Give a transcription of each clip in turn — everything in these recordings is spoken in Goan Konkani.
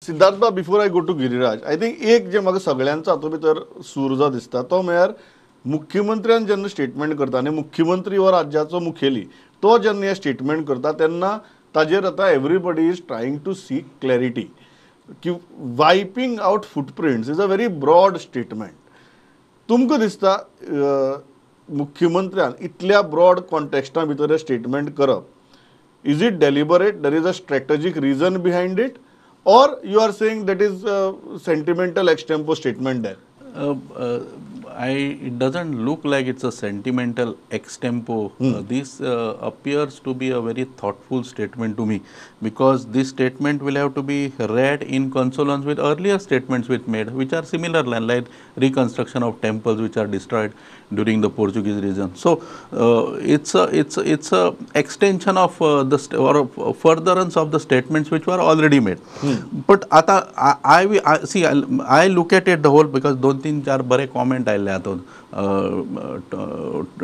Siddharth बा, before I go to Giriraj, I think एक जे म्हाका सगळ्यांचो हातूंत भितर सूर जो दिसता तो म्हळ्यार मुख्यमंत्र्यान जेन्ना स्टेटमेंट करता आनी मुख्यमंत्री हो राज्याचो मुखेली तो जेन्ना हें स्टेटमेंट करता तेन्ना ताजेर आतां everybody is trying to seek clarity की wiping out footprints is a very broad statement. तुमकां दिसता मुख्यमंत्र्यान इतल्या ब्रॉड कॉन्टेक्स्टा भितर हें स्टेटमेंट करप, is it deliberate, there is a strategic reason behind it, or you are saying that is sentimental extempore statement there? It doesn't look like it's a sentimental extempo. This appears to be a very thoughtful statement to me, because this statement will have to be read in consonance with earlier statements which made, which are similar, like reconstruction of temples which are destroyed during the Portuguese region. So it's a extension of or furtherance of the statements which were already made. But आता I look at it the whole, because 2-3-4 बरे comment आयले आतां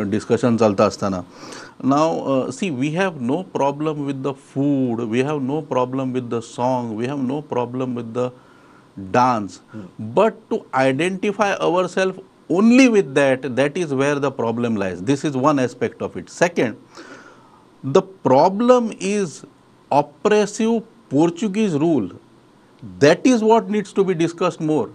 डिस्कशन चलता आसतना. Now see, we have no problem with the food, we have no problem with the song, we have no problem with the dance, but to identify ourselves only with that, that is where the problem lies. This is one aspect of it. Second, the problem is oppressive Portuguese rule. That is what needs to be discussed more.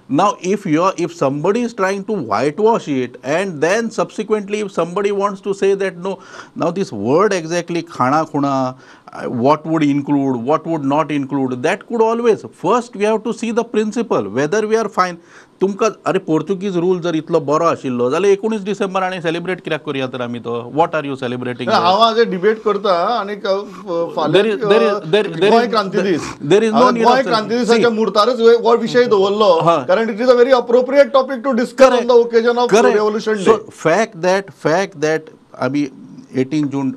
Now, if somebody is trying to whitewash it, and then subsequently if somebody wants to say that no, now this word exactly khana khuna, what would include, what would not include, that could always, first we have to see the principle, whether we are fine. तुमकां अरे पोर्तुगीज रूल जर इतलो बरो आशिल्लो जाल्यार 19 डिसेंबर आनी सेलिब्रेट कित्याक करुया तर आमी तो, what are you celebrating? हांव आज डिबेट करता आनी गोंय क्रांती दीस, गोंय क्रांती दिसाच्या मुर्तारच हो विशय दवरलो, कारण it is a very appropriate topic to discuss on the occasion of revolution day. So fact that आमी 18 जून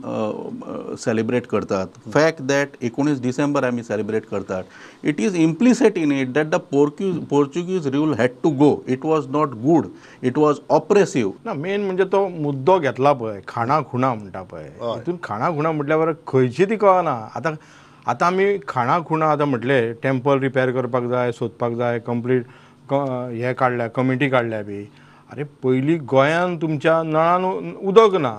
सेलिब्रेट करतात, फॅक्ट that 19 December आमी सेलिब्रेट करतात, it is implicit in it that the Portuguese rule had to go. It was not good, it was oppressive. ना, मेन म्हणजे तो मुद्दो घेतला पळय, खाणा खुणा म्हणटा पळय, हितून खाणा खुणा म्हटल्यावर खंयची ती कळना. आतां आतां आमी खाणा खुणा आतां म्हटलें टेम्पल रिपेर करपाक जाय, सोदपाक जाय, कंप्लीट हें काडल्या, कमिटी काडल्या बी. अरे पयलीं गोंयान तुमच्या नळान उदक ना,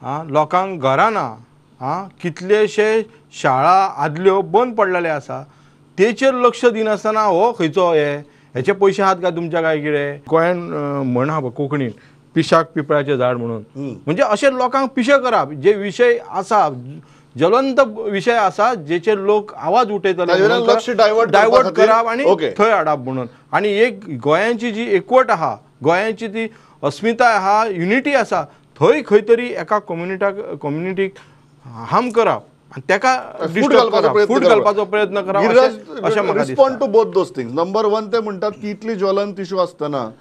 आं, लोकांक घरां ना, आं, कितलेशे शाळा आदल्यो बंद पडलेले आसा, तेचेर लक्ष दिनासतना हो खंयचो हे हेचे पयशे आहात काय तुमच्या काय कितें? गोंयान म्हण आहा पळय कोंकणीन, पिशाक पिपळाचें झाड म्हणून, म्हणजे अशें लोकांक पिशें करप, जे विशय आसा ज्वलंत विशय आसा जेचेर लोक आवाज उठयतले, लक्ष डायवर्ट करप आनी थंय हाडप म्हणून. आनी एक गोंयांची जी एकवट आहा, गोंयांची ती अस्मिताय आहा, युनिटी आसा, थंय खंय तरी एका कम्युनिटीक हार्म करप आनी तेका फूट घालपाचो प्रयत्न करप अशें म्हाका दिसता. Respond to both those things. Number one, ते म्हणटात की इतली ज्वलंत इशू आसतना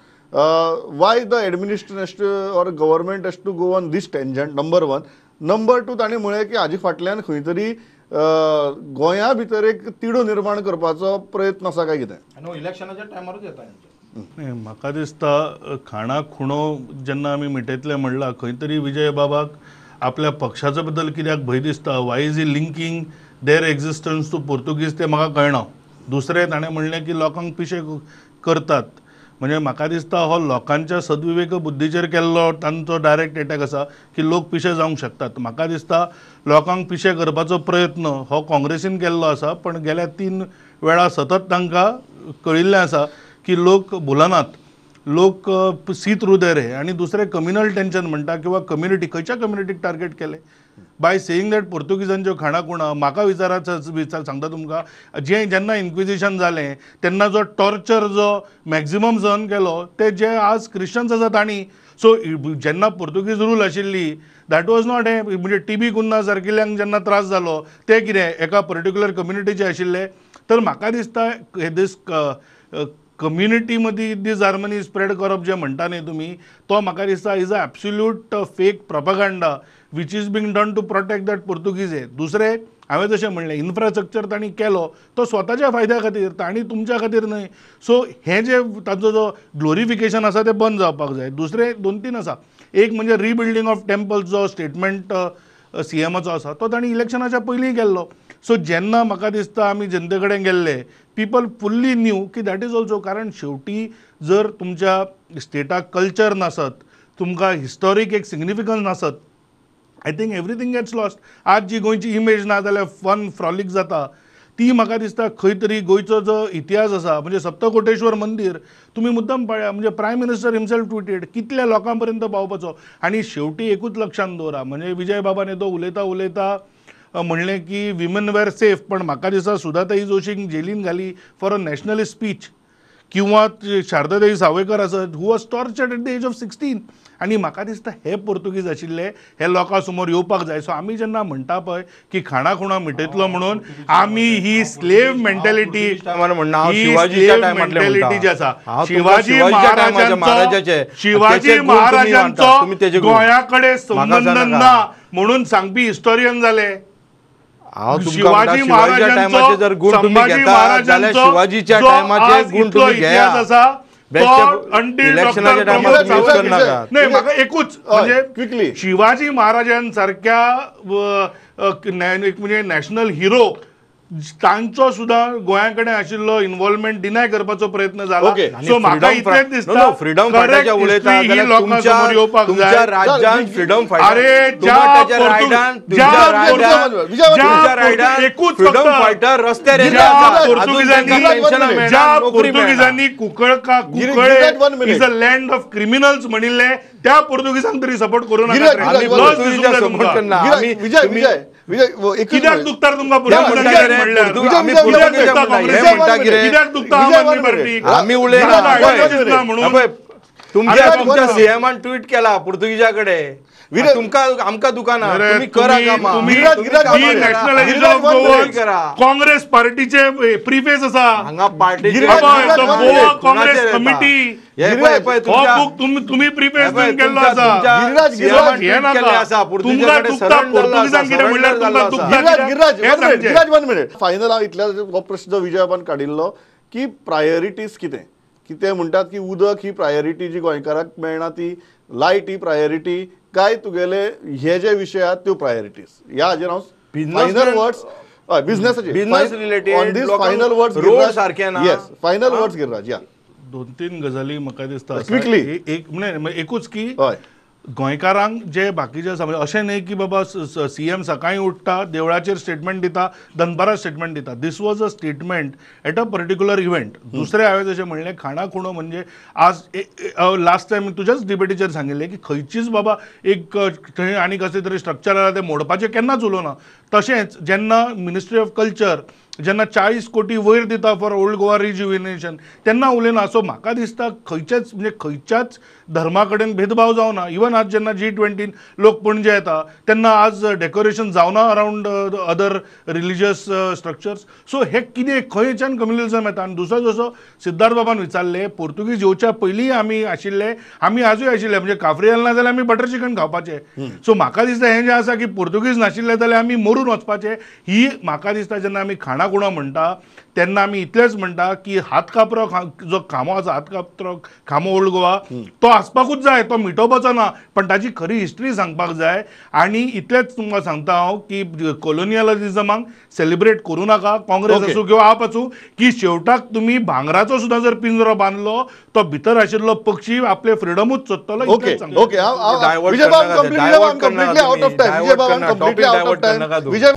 why the administration or government has to go on this tangent, number one. Number two, तांणी म्हळें की हाजे फाटल्यान खंय तरी गोंया भितर एक तिडो निर्माण करपाचो प्रयत्न आसा काय कितें? इलेक्शनाच्या टायमारूच येता. म्हाका दिसता खाणा खुणो जेन्ना आमी मिटयतले म्हणलां, खंय तरी विजय बाबाक आपल्या पक्षाचो बद्दल कित्याक भंय दिसता, why is he linking their existence to Portuguese तें म्हाका कळना. दुसरें ताणें म्हणलें की लोकांक पिशे करतात, म्हणजे म्हाका दिसता हो लोकांच्या सद्विवेक बुद्धीचेर केल्लो तांचो डायरेक्ट एटॅक आसा की लोक पिशे जावंक शकतात. म्हाका दिसता लोकांक पिशे करपाचो प्रयत्न हो काँग्रेसीन केल्लो आसा, पण गेल्या 3 वेळा सतत तांकां कळिल्लें आसा की लोक भुलनात, लोक सी थ्रू there हे. आनी दुसरें कम्युनल टेंशन म्हणटा किंवा कम्युनिटी, खंयच्या कम्युनिटीक टार्गेट केलें बाय सेईंग that पोर्तुगीजांच्यो खाणा खुणा. म्हाका विचारात, सांगता तुमकां, जें जेन्ना इन्क्विजिशन जालें तेन्ना जो टॉर्चर जो मॅक्झिमम सहन केलो ते जे आज क्रिश्चन्स आसा तांणी. सो जेन्ना पोर्तुगीज रूल आशिल्ली that was not हें, म्हणजे टीबी कुन्हा सारकिल्ल्यांक जेन्ना त्रास जालो ते कितें एका पर्टिक्युलर कम्युनिटीचे आशिल्ले. तर म्हाका दिसता दीस कम्युनिटी मदीं डिसहार्मनी स्प्रेड करप जें म्हणटा न्ही तुमी, तो म्हाका दिसता is a absolute fake propaganda which is being done to protect that Portuguese. हे दुसरें हांवें जशें म्हणलें, इन्फ्रास्ट्रक्चर तांणी केलो तो स्वताच्या फायद्या खातीर, तांणी तुमच्या खातीर न्हय. सो हें जें तांचो जो ग्लोरिफिकेशन आसा तें बंद जावपाक जाय. दुसरें 2-3 आसा, एक म्हणजे रिबिल्डींग ऑफ टेम्पल्स जो स्टेटमेंट सीएमाचो आसा तो तांणी इलेक्शनाच्या पयलीं केल्लो. सो जेन्ना म्हाका दिसता आमी जनते कडेन गेल्ले पीपल फुल्ली न्यू की that is also, कारण शेवटी जर तुमच्या स्टेटाक कल्चर नासत, तुमकां हिस्टॉरीक एक सिग्निफिकन्स नासत, I think everything gets lost. आज जी गोंयची इमेज ना जाल्यार फन फ्रॉलिक जाता ती म्हाका दिसता खंय तरी गोंयचो जो इतिहास आसा, म्हणजे सप्तकोटेश्वर मंदीर तुमी मुद्दम पळया, म्हणजे प्रायम मिनिस्टर हिमसेल्फ ट्विटेड कितल्या लोकां पर्यंत पावपाचो. आनी शेवटी एकूच लक्षांत दवरा, म्हणजे विजय बाबान तो उलयता उलयता म्हणलें की विमन वेर सेफ, पण म्हाका दिसता सुधाताई जोशीक जेलीन घाली फॉर अ नॅशनलिस्ट स्पीच, किंवा शारदाताई सावयकर आसत who was tortured at the age of 16. आनी म्हाका दिसता हे पोर्तुगीज आशिल्ले हे लोकां समोर येवपाक जाय. सो आमी जेन्ना म्हणटा पळय की खाणा खुणा मिटयतलो म्हणून, आमी ही स्लेव मेंटेलिटी मेंटेलिटी जी आसा, शिवाजी महाराजांचो शिवाजी महाराजांचो गोंया कडेन संबंद ना म्हणून सांगपी हिस्टोरियन जाले. शिवाजी महाराजांचो संभाजी महाराजांचो इतलो इतिहास आसा नाही. म्हाका एकूच म्हणजे शिवाजी महाराजांसारख्या म्हणजे नॅशनल हिरो तांचो सुद्धा गोंया कडेन आशिल्लो इन्वॉल्वमेंट डिनाय करपाचो प्रयत्न जाला. सो म्हाका इतलेंच दिसता फ्रीडम फायटराच्या उलयता जाल्यार तुमच्या राज्यान फ्रीडम फायटर, अरे एकूच फ्रीडम फायटर रस्त्यार ज्या पोर्तुगीजांनी Cuncolim is a land of criminals म्हणिल्लें त्या पोर्तुगीजांक तरी सपोर्ट करू नाका. कित्याक दुखता तुमकां? कित्याक दुखता आम आदमी पार्टी? तुमच्या सीएमान ट्वीट केला पोर्तुगीजा कडेन, तुमकां आमकां दुकानां तुमी करा कामां. काँग्रेस पार्टीचे प्रिफेस आसा हांगा, पार्टीचे गोवा काँग्रेस कमिटी हो बुक तुमी प्रिफेस दिवन केल्लो आसा. तुमकां दुखता पोर्तुगीजांक कितें म्हणल्यार तुमकां दुखता. गिरिराज 1 मिनिट फायनल हांव इतल्या हो प्रश्न जो विजयबाबान काडिल्लो की प्रायोरिटीज कितें, की ते म्हणटात की उदक ही प्रायोरिटी जी गोंयकाराक मेळना ती, लायट ही प्रायोरिटी, काय तुगेले हे जे विशय आहात त्यो प्रायोरिटीज, ह्या हाजेर हांव फायनल वर्ड्स बिझनेसाचे business related final words road सारखे ना. Yes final words Giriraj. या दोन तीन गजाली म्हाका दिसता क्विकली. एक म्हणजे एकूच की गोंयकारांक जे बाकीचे आसा, म्हणजे अशें न्हय की बाबा सीएम सकाळीं उठ्ठा देवळाचेर स्टेटमेंट दिता, दनपारां स्टेटमेंट दिता. This was a statement at a particular event. दुसरें हांवें जशें म्हणलें खाणा खुणो म्हणजे आज लास्ट टायम तुज्याच डिबेटीचेर सांगिल्लें की खंयचीच बाबा एक थंय आनी कसलें तरी स्ट्रक्चर आसा तें मोडपाचें केन्नाच उलोवना. तशेंच जेन्ना मिनिस्ट्री ऑफ कल्चर जेन्ना 40 कोटी वयर दिता फॉर ओल्ड गोवा रिज्युविनेशन तेन्ना उलयना. सो म्हाका दिसता खंयच्याच म्हणजे खंयच्याच धर्मा कडेन भेदभाव जावना. इवन आज जेन्ना G20 लोक पणजे येता तेन्ना आज डेकोरेशन जावना around other religious structures. So हे कितें खंयच्यान कम्युनलिझम येता. आनी दुसरो जसो सिद्धार्थ बाबान विचारलें, पोर्तुगीज येवच्या पयलीं आमी आशिल्ले, आमी आजूय आशिल्ले, म्हणजे काफ्रियल ना जाल्यार आमी बटर चिकन खावपाचें. सो म्हाका दिसता हें जें आसा की पोर्तुगीज नाशिल्ले जाल्यार आमी मरून वचपाचें, ही म्हाका दिसता जेन्ना आमी खाणा खुणा म्हणटा तेन्ना आमी इतलेंच म्हणटा की हात कापरो जो खांबो आसा, हात कापरो खांबो ओल्ड गोवा तो आसपाकूच जाय, तो मिटोवपाचो ना, पण ताची खरी हिस्ट्री सांगपाक जाय. आनी इतलेंच तुमकां सांगता हांव की कोलोनियलिझमाक सेलिब्रेट करूं नाका, काँग्रेस आसूं किंवा आप आसूं, की शेवटाक तुमी भांगराचो सुद्दां जर पिंजरो बांदलो तो भितर आशिल्लो पक्षी आपले फ्रिडमूच सोदतलो. Okay okay, Vijay.